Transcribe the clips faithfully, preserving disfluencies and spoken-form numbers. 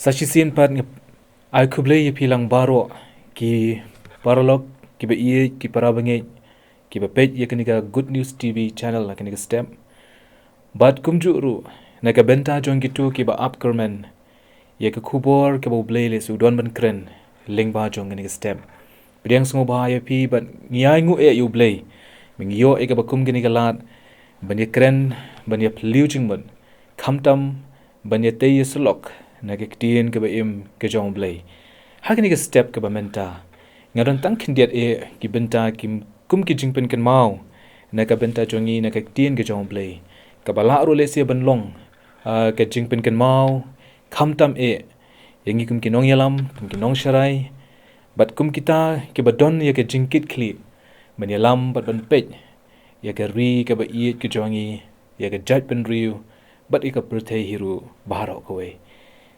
Sa shisien pat nga ai khublei ïa phi lang baroh, ki paralok, ki ba ïeit, ki para bangeit, ki ba peit ïa kane ka Good News T V channel ha kane ka step. Bad kumjuh ruh na ka bynta jong kito ki ba ap kyrmen ïa ka khubor ka ba U Blei lei shu don ban kren lyngba jong kane ka step. Pdiang sngewbha ïa phi bad ngi ai nguh ïa U Blei ba ngi ïoh ïa ka ba kum kane ka lad ban ïa kren, ban ïa phylliew jingmut, khamtam ban ïa tei ïa syllok na ka ktien ka ba im ka jong U Blei. Ha kane ka step ka ba mynta nga don tang khyndiat eh ki bynta ki kum ki jingpynkynmaw na ka bynta jong ngi na ka ktien ka jong U Blei, ka ba lah ruh lehse ban long, ah, ka jingpynkynmaw khamtam eh ïa ngi kum ki nongïalam, kum ki nongsharai, bad kum kita ki ba don ïa ka jingkitkhlieh ban ïalam bad ban peit ïa ka ri ka ba ïeit ka jong ngi, ïa ka jaitbynriew bad ïa ka pyrthei hi ruh baroh kawei.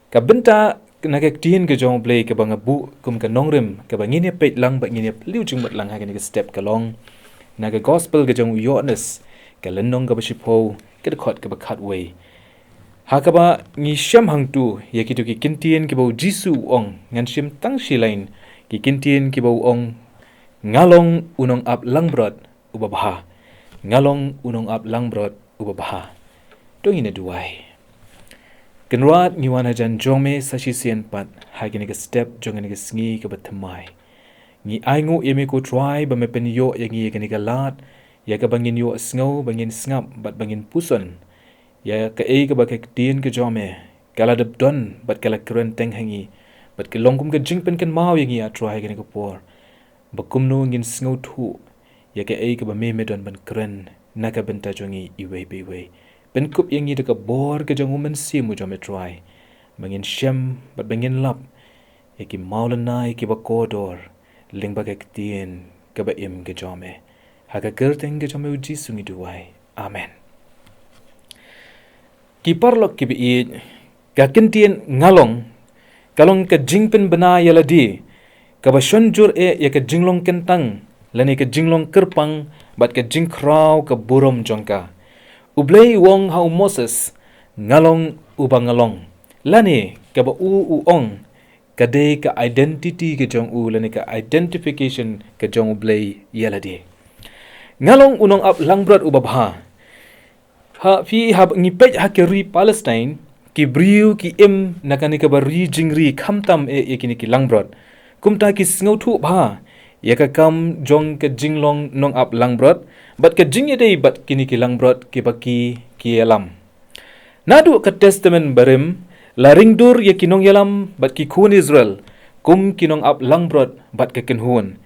Ka bynta na ka ktien ka jong U Blei ka ba nga buh kum ka nongrim ka ba ngin ïa peit lang bad ngin ïa phylliew jingmut lang ha kane ka step ka long na ka gospel ka jong u Ïoannis, ka lynnong ka ba shiphew, ka dkhot ka ba khatwei. Ha ka ba ngi shem hangto ïa kito ki kyntien ki ba U Jisu u ong, ngan shim tang shi lain, ki kyntien ki ba u ong: Nga long u nongap langbrot u ba bha. Nga long u nongap langbrot u ba bha. To ngin ïa duwai. Kynrad, ngi wan hajan jong me sa shisien pat ha kane ka step jong kane ka sngi ka ba thymmai. Ngi ai nguh ïa me ko Trai ba me pynïoh ïa ngi ïa kane ka lad, ïa ka ba ngin ïohsngew, ba ngin sngap bad ba ngin puson ïa kaei ka ba ka ktien ka jong me ka la dep don bad ka la kren teng ha ngi, bad ka long kum ka jingpynkynmaw ïa ngi, ah Trai, ha kane ka por ba kumno ngin sngewthuh ïa kaei ka ba me me don ban kren na ka bynta jong ngi iwei pa iwei. Pynkup ïa ngi da ka bor ka jong U Mynsiem u jong me Trai, ba ngin shem bad ba ngin lap ïa ki mawlynnai ki ba kordor lyngba ka ktien ka ba im ka jong me. Ha ka kyrteng ka jong me U Jisu ngi duwai. Amen. Ki paralok ki ba ïeit, ka kyntien nga long ka long ka jingpynbna ïa lade ka ba shon jur eh ïa ka jinglong kyntang lane ka jinglong kyrpang bad ka jingkhraw ka burom jong ka. U Blei u ong ha u Moses: Nga long u ba nga long. Lane ka ba u u ong, ka dei ka identity ka jong u lane ka identification ka jong U Blei ïa lade. Nga long u nongap langbrot u ba bha. Ha phi, haba ngi peit ha ka ri Palestine, ki briew ki im na kane ka ba ri jingri khamtam eh ïa kine ki langbrot. Kumta ki sngewthuh bha ïa ka kam jong ka jinglong nongap langbrot bad ka jingïadei bad kine ki langbrot ki ba ki, ki ïalam. Naduh ka Testament Barim la ringdur ïa ki nongïalam bad ki khun Israel kum ki nongap langbrot bad ka kynhun.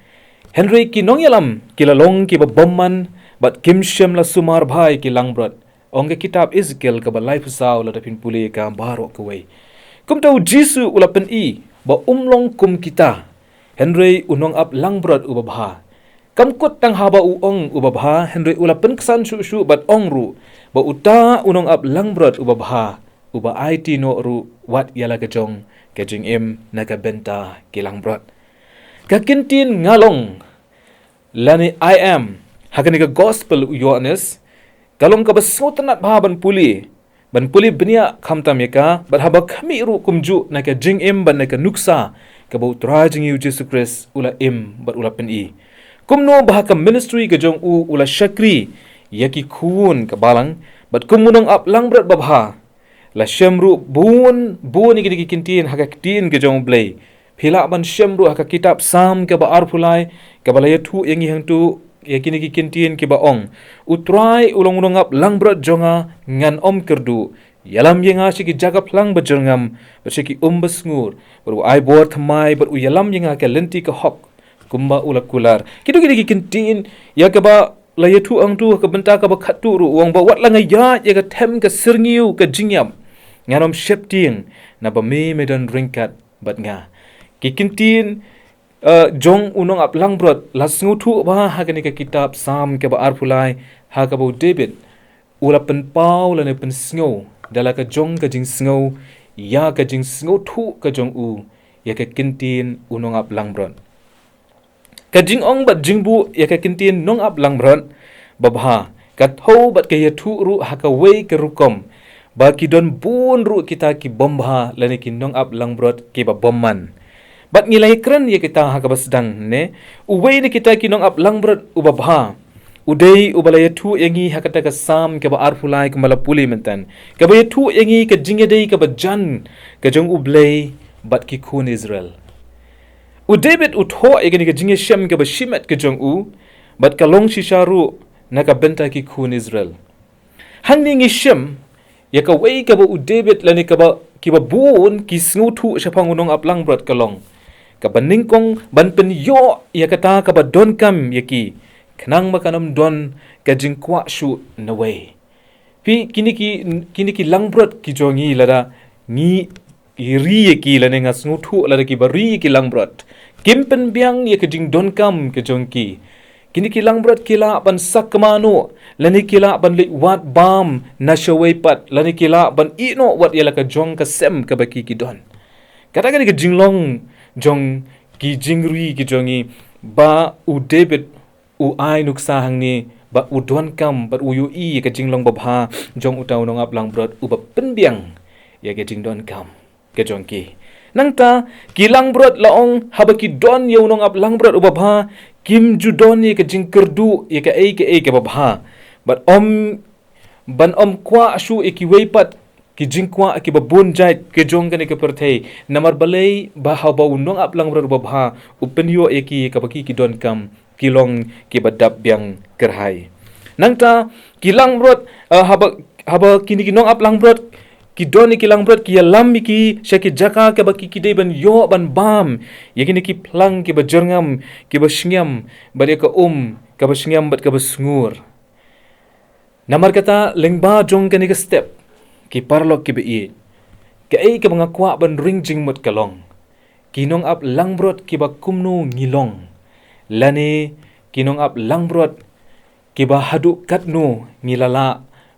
Hynrei ki nongïalam ki la long ki ba bymman bad kim shym la sumar bha ïa ki langbrot, ong ka kitab Ezekiel ka ba laiphew saw lada phin pule ïa ka baroh kawei. Kumta U Jisu u la pyni ba um long kum kita, hynrei u nongap langbrot u ba bha. Kam kut tang haba u ong u ba bha, hynrei u la pynksan shuh shuh bad ong ruh ba uta u nongap langbrot u ba bha u ba aiti noh ruh wat ïa la ka jong ka jingim na ka bynta ki langbrot. Ka kyntien nga long lane I am ha kane ka gospel u Ïoannis ka long ka ba sngewtynnad bha ban pule, ban pule bniah khamtam ïa ka, bad haba khmih ruh kumjuh na ka jingim bad na ka nuksa ka ba U Trai jong ngi U Jisu Khrist u la im bad u la pyni. Kumno ba ha ka ministry ka jong u u la shakri ïa ki khun ka balang, bad kum u nongap langbrot ba bha. La shem ruh bun bun ïa kine ki kyntien ha ka ktien ka jong U Blei. Phi lah ban shem ruh ha ka kitab Salm ka ba arphew lai, ka ba la ïathuh ïa ngi hangto ïa kine ki kyntien ki ba ong: U Trai u long u nongap langbrot jong nga, ngan ym kyrduh. Ïalam ïa nga sha ki jaka phlang ba jyrngam bad sha ki um ba sngur, bad u ai bor thymmai bad u ïalam ïa nga ha ka lynti ka hok kumba u la kular. Kito kine ki kyntien ïa ka ba la ïathuh hangto ha ka bynta ka ba khatduh ruh, u ong ba wat la nga ïaid ïa ka them ka syrngiew ka jingïap, ngan ym sheptieng, naba me me don ryngkat bad nga. Ki kyntien, eh, jong u nongap langbrot la sngewthuh bha ha kane ka kitab Salm ka ba arphew lai, ha ka ba u David u la pynpaw lane pynsngew da la ka jong ka jingsngew ïa ka jingsngewthuh ka jong u ïa ka kyntien u nongap langbrot. Ka jingong bad jingbuh ïa ka kyntien nongap langbrot ba bha ka thew bad ka ïathuh ruh ha kawei ka rukom ba ki don bun ruh kita ki bym bha lane ki nongap langbrot kiba bymman. Bad ngi la ïakren ïa kita ha kaba sdang ne, uwei na kita ki nongap langbrot uba bha u dei uba la ïathuh ïa ngi ha kata ka Salm kaba arphew lai kumba la pule mynta, kaba ïathuh ïa ngi ka jingïadei kaba jan ka jong U Blei bad ki khun Israel. U David u thoh ïa kane ka jingïashem kaba shimet ka jong u, bad ka long shisha ruh na ka bynta ki khun Israel. Hangne ngi shem ïa kawei kaba u David lane kaba kiba bun ki sngewthuh shaphang u nongap langbrot ka long kaba nyngkong ban pynïoh ïa kata kaba donkam ïa ki, khnang ba kan ym don ka jingkwah shuh na wei. Phi, kine ki, kine ki langbrot ki jong ngi, lada ngi ri ïa ki lane nga sngewthuh lada kiba ri ïa ki langbrot kim pynbiang ïa ka jingdonkam ka jong ki. Kine ki langbrot ki lah ban sakma noh lane ki lah ban leit wad bam na shawei pat lane ki lah ban ïeh noh wat ïa la ka jong ka sem kaba ki ki don. Kata kane ka jinglong jong ki jingri ki jong ngi ba u David u ai nuksa hangne ba u donkam bad u ïohi ïa ka jinglong babha jong uta u nongap langbrot uba pynbiang ïa ka jingdonkam ka jong ki. Nangta ki langbrot la ong haba ki don ïa u nongap langbrot uba bha kim ju don ïa ka jingkyrduh ïa kaei kaei kaba bha. Bad ym ban ym kwah shuh ïa kiwei pat ki jingkwah kiba bun jait ki jong kane ka pyrthei. Namar balei? Ba haba u nongap langbrot uba bha u pynïoh ïa ki kaba ki ki donkam, ki long kiba dap biang kyrhai. Nangta ki langbrot, eh, haba, haba kine ki nongap langbrot ki don ïa ki langbrot ki ïalam ïa ki sha ki jaka kaba ki ki dei ban ïoh ban bam ïa kine ki phlang kiba jyrngam, kiba shngiam, bad ïa ka um kaba shngiam bad kaba sngur. Namar kata lyngba jong kane ka step, ki paralok kiba ïeit, kaei kaba nga kwah ban ring jingmut ka long, ki nongap langbrot kiba kumno ngi long, lane ki nongap langbrot kiba haduh katno ngi la lah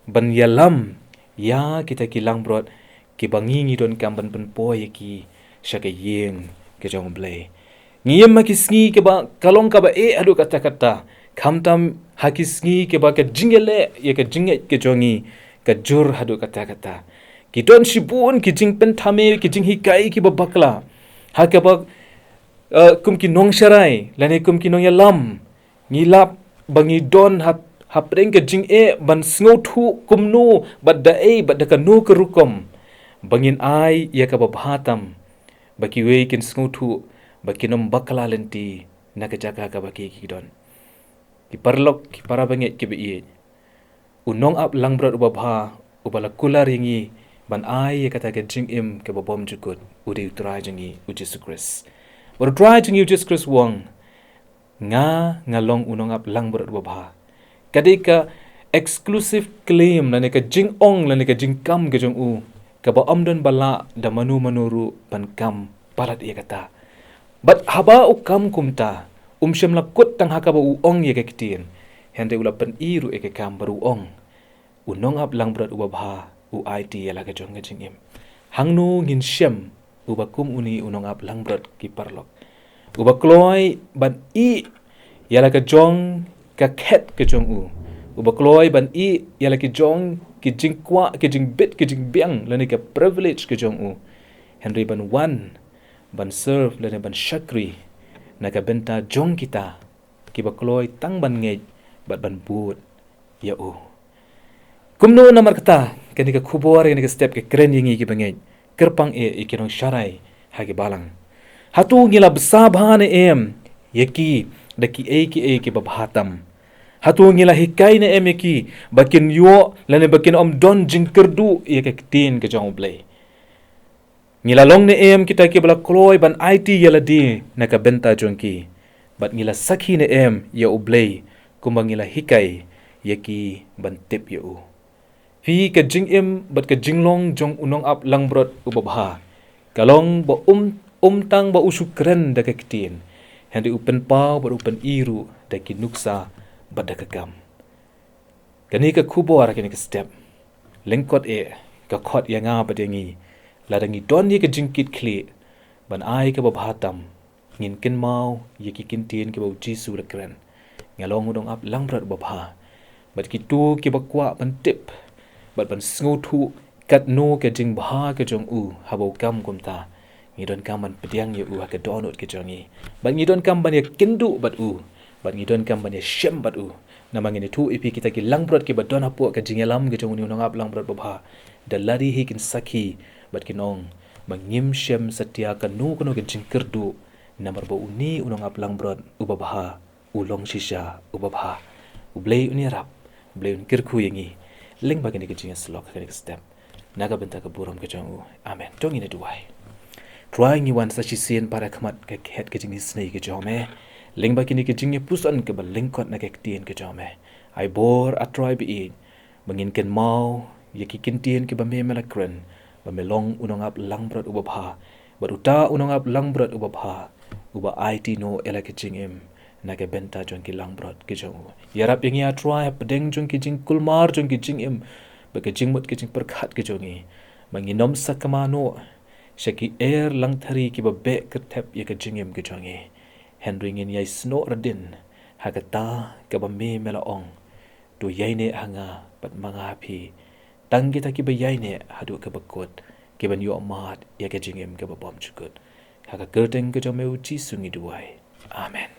ban ïalam ïa kita ki langbrot kiba ngi ngi donkam ban pynpoi ïa ki sha ka ïing ka jong U Blei. Ngi im ha ki sngi kiba ka long kaba eh haduh katta katta, khamtam ha ki sngi kiba ka jingïaleh ïa ka jingngeit ka jong ngi ka jur haduh katta katta. Ki don shibun ki jingpynthame, ki jinghikai kiba bakla ha kaba, eh, kum ki nongsharai lane kum ki nongïalam ngi lap ba ngi don ha, hapdeng ka jingeh ban sngewthuh kumno bad da ei bad da kano ka rukom ba ngin ai ïa kaba bha tam, ba kiwei kin sngewthuh ba kin ym bakla lynti na ka jaka kaba ki ki don. Ki paralok, ki para bangeit kiba ïeit, u nongap langbrot uba bha uba la kular ïa ngi ban ai ïa kata ka jingim kaba bymjukut u dei U Trai jong ngi U Jisu Khrist. Bad U Trai jong ngi U Jisu Khrist u ong, nga, nga long u nongap langbrot uba bha. Ka dei ka exclusive claim lane ka jingong lane ka jingkam ka jong u kaba ym don ba lah da mano mano ruh ban kam palat ïa kata. Bad haba u kam kumta, um shym la kut tang ha kaba u ong ïa ka ktien, hynrei u la pyni ruh ïa ka kam bad u ong, u nongap langbrot uba bha u aiti ïa la ka jong ka jingim. Hangno ngin shem uba kum une u nongap langbrot, ki paralok? Uba kloi ban ïeh ïa la ka jong ka khet ka jong u. Uba kloi ban ïeh ïa la ka jong ki jingkwah, ki jingbit, ki jingbiang lane ka privilege ka jong u, hynrei ban wan ban serve lane ban shakri na ka bynta jong kita kiba kloi tang ban ngeit bad ban bud ïa u. Kumno namar kata kane ka khubor, kane ka step ka kren ïa ngi kiba ngeit, kyrpang eh ïa ki nongsharai ha ki balang. Hato ngi la bsa bha ne em ïa ki da kiei kiei kiba bha tam? Hato ngi la hikai ne em ïa ki ba kin ïoh lane ba kin ym don jingkyrduh ïa ka ktien ka jong U Blei? Ngi la long ne em kita kiba la kloi ban aiti ïa lade na ka bynta jong ki? Bad ngi la sakhi ne em ïa U Blei kumba ngi la hikai ïa ki ban tip ïa u? Phi, ka jingim bad ka jinglong jong u nongap langbrot uba bha ka long ba um, um tang ba u shu kren da ka ktien, hynrei u pynpaw bad u pyni ruh da ki nuksa bad da ka kam. Kane ka khubor, kane ka step, lyngkot eh ka khot ïa nga bad ïa ngi, lada ngi don ïa ka jingkitkhlieh ban ai kaba bha tam, ngin kynmaw ïa ki kyntien kiba U Jisu u la kren, nga long u nongap langbrot uba bha. Bad kito kiba kwah ban tip bad ban sngewthuh katno ka jingbha ka jong u haba u kam kumta. Ngi donkam ban pdiang ïa u ha ka dohnud ka jong ngi. Bad ngi donkam ban ïa kynduh bad u. Bad ngi donkam ban ïa shem bad u. Namar ngin ïathuh ïa phi kita ki langbrot kiba don hapoh ka jingïalam ka jong une u nongap langbrot babha. Da lade hi kin sakhi bad kin ong ba ngim shem satia kano kano ka jingkyrduh. Namar ba une u nongap langbrot uba bha u long shisha uba bha. U Blei un ïarap, U Blei un kyrkhu ïa ngi. Lyngba kane ka jingïasyllok ha kane ka step, na ka bynta ka burom ka jong u. Amen. To ngin ïa duwai. Trai, ngi wan sa shisien para khmat ka khet ka jingisynei ka jong me. Lyngba kane ka jingïapuson kaba lyngkot na ka ktien ka jong me. Ai bor, A Trai ba ïeit, ba ngin kynmaw ïa ki kyntien kiba me me la kren, ba me long u nongap langbrot uba bha. Bad uta u nongap langbrot uba bha uba aiti noh ïa la ka jingim na ka bynta jong ki langbrot ki jong u. Ïarap ïa ngi, A Trai, hapdeng jong ki jingkulmar jong ki jingim bad ka jingmut ka jingpyrkhat ka jong ngi, ba ngin ym sakma noh sha ki er langthari kiba beh kyrthep ïa ka jingim ka jong ngi. Hynrei ngin ïai snoh radin ha kata kaba me me la ong: To ïaineh ha nga bad ma nga ha phi. Tang kita kiba ïaineh haduh kaba kut, kiban ïoh mad ïa ka jingim kaba bymjukut. Ha ka kyrteng ka jong me U Jisu ngi duwai. Amen.